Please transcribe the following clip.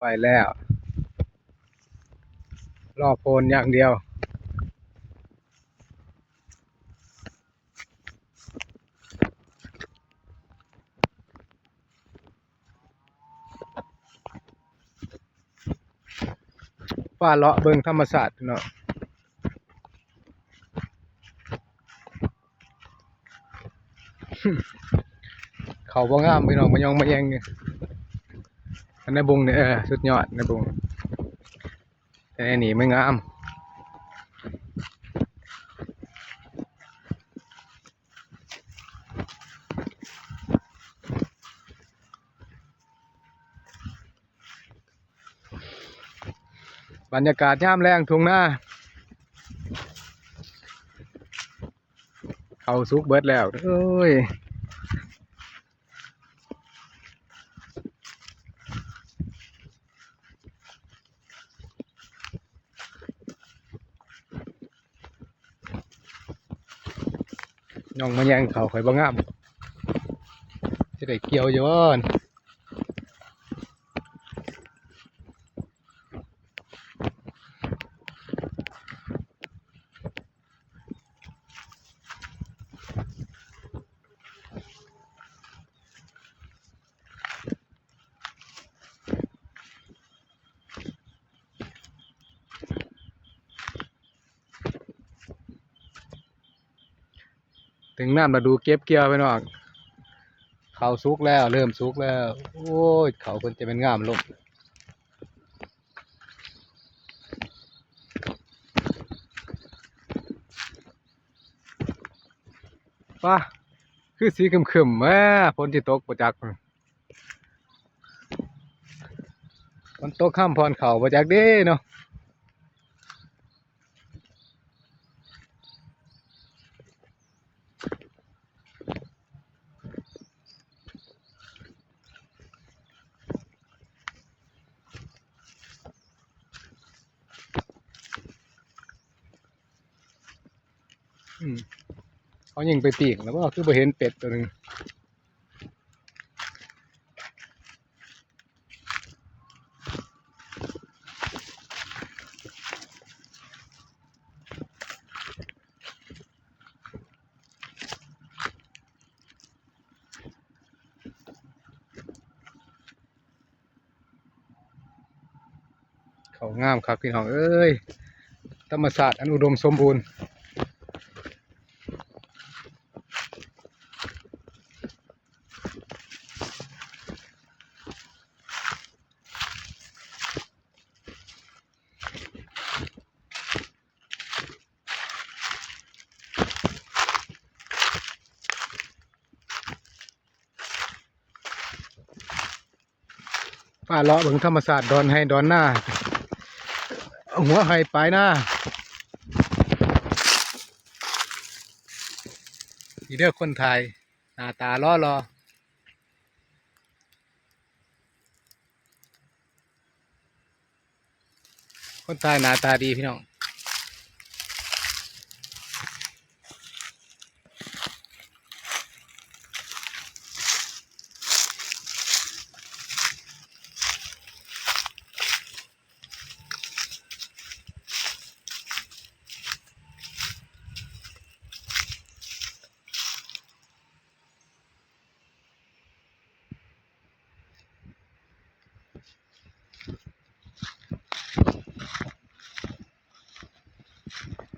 ໄປແລ້ວ ລໍໂພນຢ່າງດຽວ. ພາເລາະເບິ່ງທຳມະຊາດເນາະ. ເຂົ້າບໍ່ງາມພີ່ນ້ອງ ມາຍອງມາແຍງຢູ່. ອັນໃນບຸງນີ້ ເອີ ສຸດຍອດໃນບຸງ ແຕ່ໃນນີ້ມັນງາມ. ບັນຍາກາດຍາມແລງທົ່ງນາ ເຂົ້າສຸກເບິດແລ້ວເອີຍ. ຍ່ອງມາແຍງເຂົ້າຂ້ອຍບໍ່ງາມ ຊິໄດ້ກ່ຽວຢູ່ບໍ່? ເຖິງຍາມລະດູເກັບກ່ຽວພີ່ນ້ອງ ເຂົ້າສຸກແລ້ວ ເລີ່ມສຸກແລ້ວ. ໂອ້ຍ ເຂົ້າເພິ່ນຈະແມ່ນງາມລົງ. ປາ ຄືຊິຄຶມໆ ແຫມ ຝົນຊິຕົກບໍ່ຈັກ. ມັນຕົກຫ້າມຜ່ອນເຂົ້າບໍ່ຈັກເດ້ເນາະ. ອືມ ເຂົາຍິງໄປປີກແລ້ວບໍ່ ຄືບໍ່ເຫັນເປັດໂຕໜຶ່ງ. ເຂົ້າງາມຄັກພີ່ນ້ອງເອີຍ ທຳມະຊາດອັນອຸດົມສົມບູນ. ພາເລາະເບິ່ງທຳມະຊາດດອນໄຮ່ດອນນາ ຫົວໄຮ່ປາຍນາ. ນີ້ເດີຄົນຖ່າຍ ໜ້າຕາຫຼໍ່ໆ. ຄົນຕາຍໜ້າຕາດີພີ່ນ້ອງ. ໂ